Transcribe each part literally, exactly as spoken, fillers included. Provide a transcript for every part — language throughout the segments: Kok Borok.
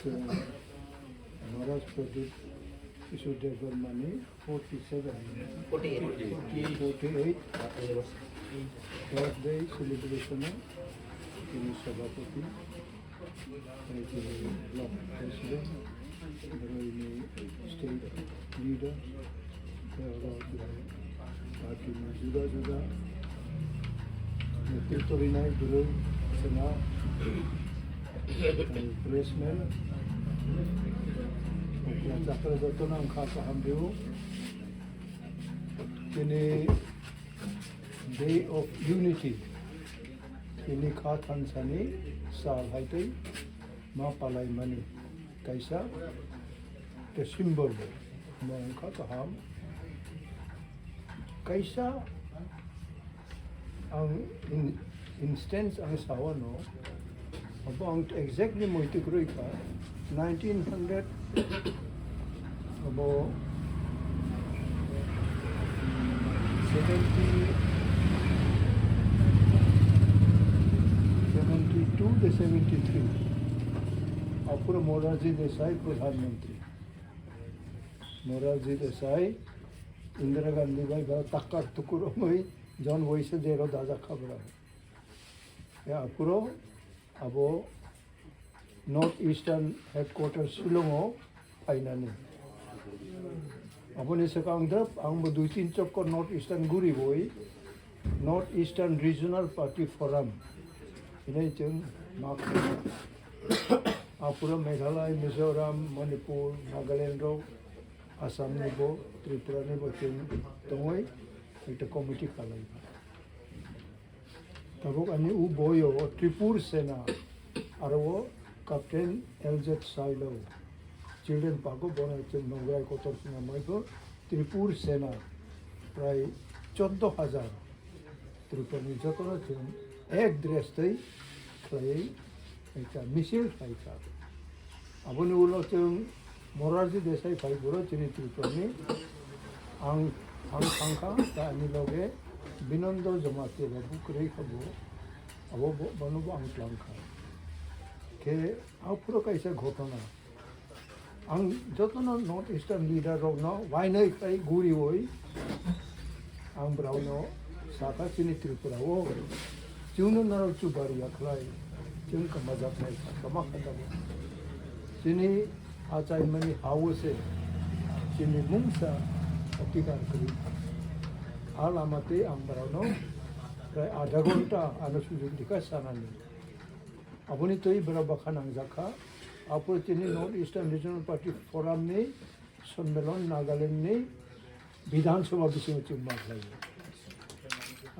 Maharaj Pradip Kishore Debbarmani forty-seven, forty-eight, forty-eight birthday celebration o tini sabhapati, tini block president, boroni state leader, tei oro party ni juda juda netrito rinai borok chwngno, eh, pressman, chakra jotono ang kha kaham rio. Tini Day of Unity, tini kha thansani sal hai tei ma palaimani kaisa, the symbol, mo wngkha kaham. Kaisa ang in-, instance ang sawano, abo ang exactly muitu kwrwi kha, nineteen hundred, abo seventy, seventy-two to seventy-three, aphuru Morarji Desai Pradhan Mantri. Morarji Desai, Indira Gandhi bai ba takar tukur wngwi John Wesley jero dajak kha bwrang. Ya, aphuru abo North Eastern Headquarters Shillong o phainani. Aboni swkang dwp ang bo dui tin chokkor North Eastern guri boi North Eastern Regional Party Forum hinwi chwng ma khlaikha. Aphuru Meghalaya, Mizoram, Manipur, Nagaland rok, Assam ni bo, Tripura ni bo chwng tongwi ekta committee khlaikha. Tabuk ani u boyo Tripur Sena, aro o Captain L Z Sailo, Children Park o bono chwng nongrai kotor swnamwi bo Tripur Sena prai choddo hajar Tripura ni jotono chwng ek dress twi khlaiwi ekta misil khlaikha. Aboni ulo chwng Morarji Desai phai phuru chini Tripura ni ang, ang thangkha, ta ani loge Binando Jamatia ba bukrwi kha bo, abo bo, bono bo ang twlangkha. Khe aphuru kaisa ghotona. Ang jotono North Eastern leader rokno wainai khai guriwi ang borokno sakha chini Tripura o chwngno norok chubari ya khlai chwng kwmajaknai kha, kwma kha tabuk. Chini achaimani ha-o se chini mungsa adhikar kwrwi. A lama twi ang borokno prai adha ghonta ano sujug rikha sanani. Aboni twi borok bwkha nangjak kha. Aphuru chini North Eastern Regional Party Forum ni Sammelon Nagaland ni Bidhan Sabha bisingo chwng ma khlai o.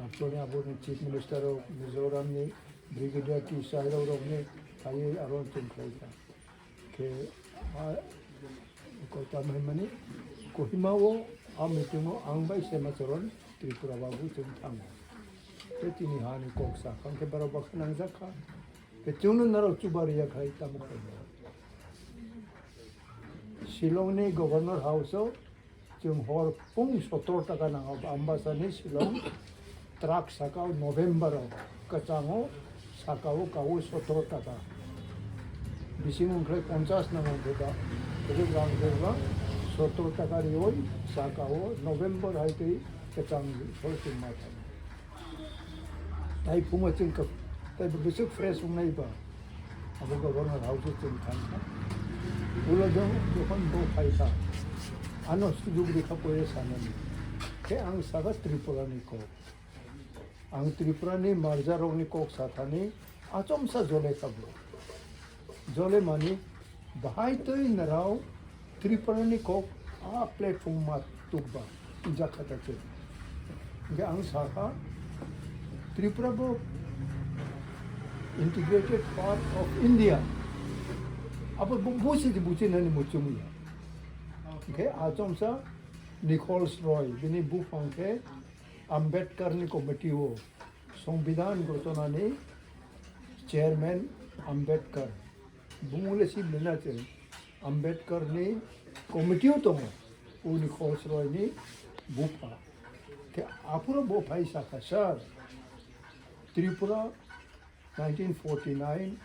Aphuru aboni Chief Minister rok, Mizoram ni Brigadier T Sairao rok ni phaiwi aro chwng khlai kha. Khe, a, koi tamo hinmani, Kohima o a meeting o ang bai Sema Charan Tripura Babu chwng thango. Khe tini hani kok sa kha, khe borok bwkha nangjak kha. Khe chwngno norok chubari ya khai tamo khaima. Shillong ni Governor House o chwng hor pung sotor taka nango Ambasani Shillong. Truck saka o November o kwchango saka o kawo sotor taka. Bising wngkhlai ponchas nang wngkhe ba. Kwchwk rang khe ba sotor taka rioi saka o November hai twi kwchang sor chwng ma thang. Tai phungo chwng kap-, tai bwswk fresh wngnai ba. Abo Governor House o chwng thang kha. Ulo jong jokhon bo phai kha. Ano sujug rikha poye sanani. Khe ang saka Tripura ni kok. Ang Tripura ni marja rok ni kok sathani achomsa jole kha bo. Jole mani bahai twi narao Tripura ni kok a platform ma tukba jakha ta khe. Hingke ang sakha Tripura bo integrated part of India. Abo bo buchi di buchi nani muchung ya. Hingke achomsa Nichols Roy bini buphang khe Ambedkar ni committee o Songbidan gochona ni chairman Ambedkar. Bumung le sibli na chwng Ambedkar ni committee o tongo, uni Nichols Roy ni bupha. Khe aphuru bo phai sakha, "Sir, Tripura nineteen forty-nine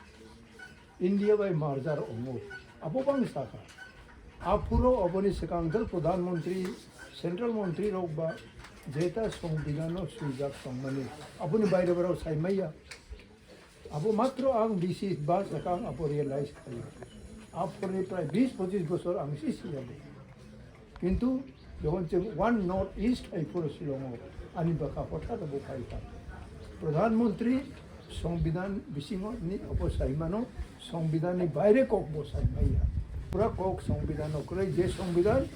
India bai merger ongo. Abo bang sakha. Aphuru oboni swkang dal Pradhan Mantri, Central Mantri rok ba jeta Songbidan no swijak tongmani. Aboni baire borok saimaya. Abo matro ang bisi ba sakang abo realize khayo. Aphurni prai bis pochis bosor ang si siyabo. Kintu jokhon chwng One North East hai phuru Shillongo ani bwkha hothat bo phai kha. Pradhan Mantri Songbidan bisingo ni abo saimano, Songbidan ni baire kok bo saimaya. Pura kok Songbidan no kwrwi, je Songbidan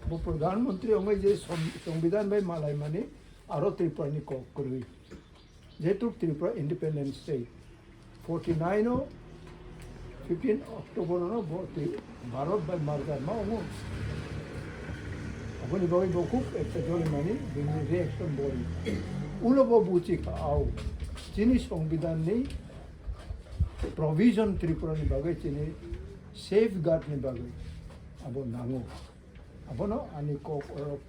bo Pradhan Mantri ongwi je Som-, Songbidan bai malaimani aro Tripura ni kok kwrwi. Jehetu Tripura independent state, forty nine o fifteen October no bo Tri-, Bharat bai merger ma wngo. Aboni bagwi bo khub ekta jolimani bini reaction bori. Ulo bo buchi kha, au, chini Songbidan ni provision Tripura ni bagwi, chini safeguard ni bagwi abo nango. Abono ani kok oro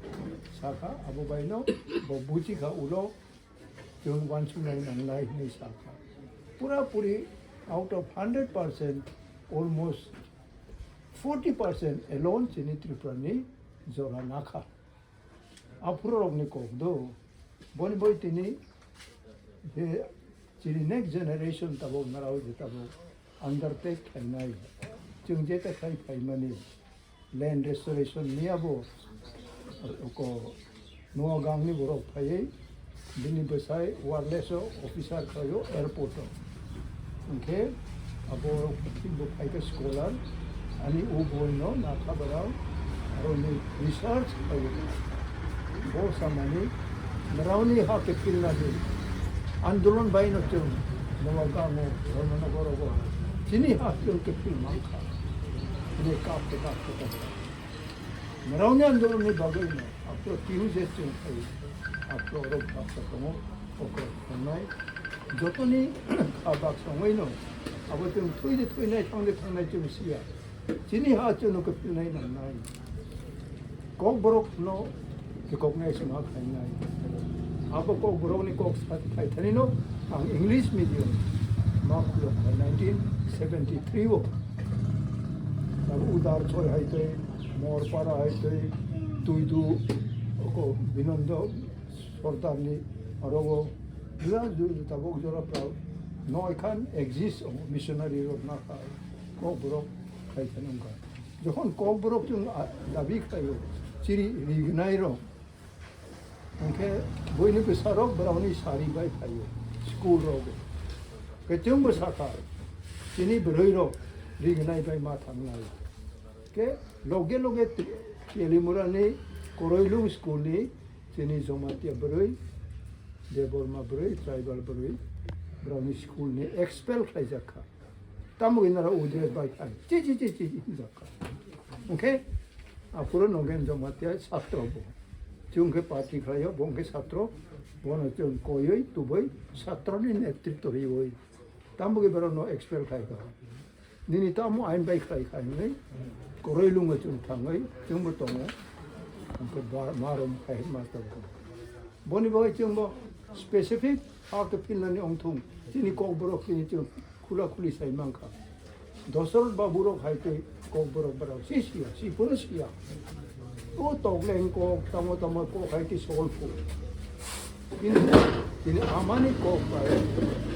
sakha, abo bai no bo buchi kha, ulo chwng uansuknai nangnai hinwi sakha. Pura puri out of hundred percent, almost forty percent alone chini Tripura ni jora nakha. Aphuru rokni kok do, boni boi tini je chini next generation tabok narao je tabok undertake khainai. Chwng jeta khai phaimani land restoration ni abo ko Noagang ni borok phaiwi bini bwsai wireless o officer khlaio airport o. Hwnkhe abo bo phaikha scholar, ani o boi no nakha borok, aroni research khlaio. Bo samani Marauni ha kepilnani andolon bai no chwng Noagang o Dharmanagar o chini ha chwng kepil mankha. Hwnwi kap khe kap khe kap. Marauni andolon ni bagwi no aphuru T U J chwng phai, aphuru oro bhaksa tongo, okra tongnai. Jotoni kha baksa wngwi no abo chwng thwi de thwinai, thang de thangnai chwng siya. Chini ha chwngno kwpilnai nangnai. Kokborok no recognize ma khlainai. Abo Kokborokni kok sa-, phaithani no ang English medium ma khulok kha nineteen seventy three o. Abo Udar Choi hai tei, Morpara hai tei, Tuidu, oko Binondo Sordarni orogo jura ju-, tabok jora pra noi khan exist o missionary rok na kha Kokborok khai thani wngkha. Jokhon Kokborok chwng a-, dabi khlaio, chiri rignai rok, hwnkhe buini bwsa rok borokni sari bai phaio school rogo. Khe chwngbo sakha, chini bwrwi rok rignai bai ma thangnai. Khe loge loge Tri-, Telimurani Koroilung school ni chini Jomatia bwrwi, Debbarma bwrwi, tribal bwrwi, borokni school ni expel khlaijak kha. Tamo gini nara udres bai khai. Chi, chi, chi, chi, chi, hinjak kha. Hwnkhe, aphuru Nogen Jomatia satro bo. Chwng khe party khlaio, bo hwnkhe satro, bono chwng koiwi, tubui, satro ni netritwo riwi. Tamo gini borokno expel khai kha. Nini tamo ain bai khlai kha hinwi, Koroilungo chwng thangwi, chwngbo tongo. Hwnkhe ba-, marom khai ma tongo. Boni bagwi chwngbo specific ha khe philnani wngthung. Chini Kokborok chini chwng khula khuli sai mankha. Dosrot baburok hai tei Kokborok borok si siya, si phuru siya. O tokleng kok, tamo tamo kok hai tei solphu. Kintu tini amani kok bai,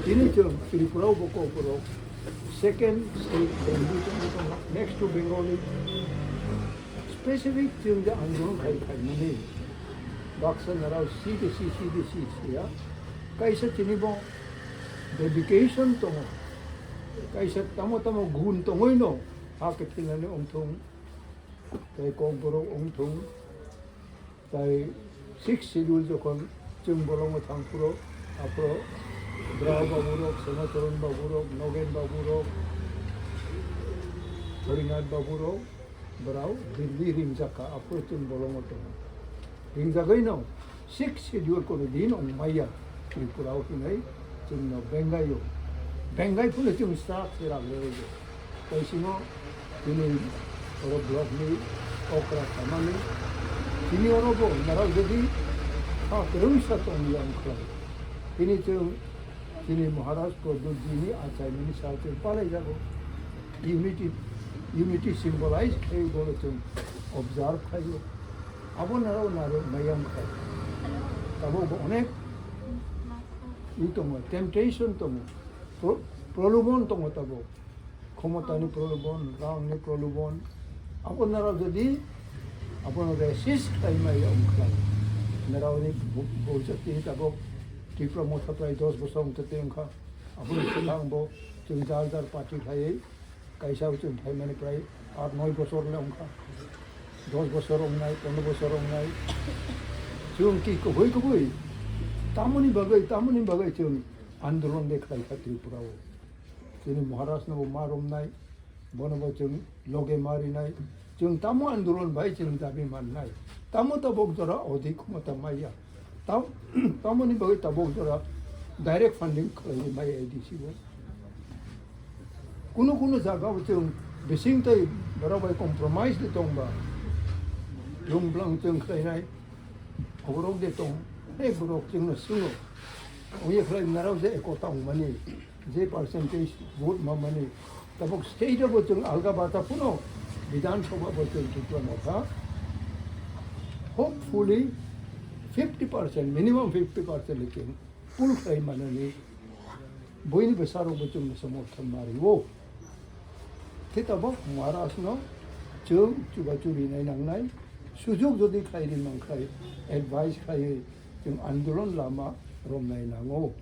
tini chwng Tripura o bo Kokborok second state Bengali tongwi tongo, next to Bengali. Specific chwng je andolon khai khaimani baksa narao si de si, si de si siya. Kaisa tini bo dedication tongo, kaisa tamo tamo gun tongwi no ha khe thilani wngthung, tei Kokborok wngthung. Tai sixth schedule jokhon chwng bolongo thang phuru, aphuru Brao baburok, Semacharan baburok, Nogen baburok, Harinath baburok, brao Delhi ringjak kha, aphuru chwng bolongo tongo. Ringjagwi no sixth schedule kono din wng maya Tripura o hinwi chwngno bengaio. Bengai phano chwng srak se rang rwgo. Tei sino tini oro block ni okra samani tini oro bo narao jodi kha kwrwngsa tongya wngkha. Tini chwng tini Maharaj Pradyot ji ni achaimani sa chwng palai jago. Unity Unity symbolize khai bo chwng observe khai. Abo naro naro mayam khai. Tabok bo onek i tongo, temptation tongo, pro-, prolobon tongo tabok. Khomotani prolobon, rangni prolobon. Abo naro jodi abo no resist khai maya wngkha. Naro ni bo-, bo jati tabok Tipra Motha prai dos bosor wngte wngkha. Abo ni swkang bo chwng jar jar party khai. Kaisa chwng phaimani prai aat noi bosor le wngkha, dos bosor wngnai, pondro bosor wngnai. Chwng ki kubui kubui tamoni bagwi, tamoni bagwi chwng andolon de khlaikha Tripura o. Chini Maharaj no bo ma romnai, bono bo chwng loge ma rinai. Chwng tamo andolon bai chwng dabi mannai. Tamo tabok jora odi khomota maya. Tam-, tamoni bagwi tabok jora direct funding khlaiwi maya A D C o. Kuno kuno jaga o chwng bising tei borok bai compromise de tongba. Lung blang chwng khlainai. Oborok de tong. Hei borok chwngno swngno. Oye khlai narok je ekota wngmani. Je percentage vote mamani, tabok state bo chwng alga bata phano Bidhan Sabha bo chwng tuklama kha. Hopefully fifty percent, minimum fifty percent le chwng pull khlai manani buini bwsarok bo chwngno samorthon ma rio. Khe tabok Maharaj no chwng chubachu rinai nangnai, sujuk jodi khlai ri mankhlai advice khlaiwi chwng andolon lama romnai nango.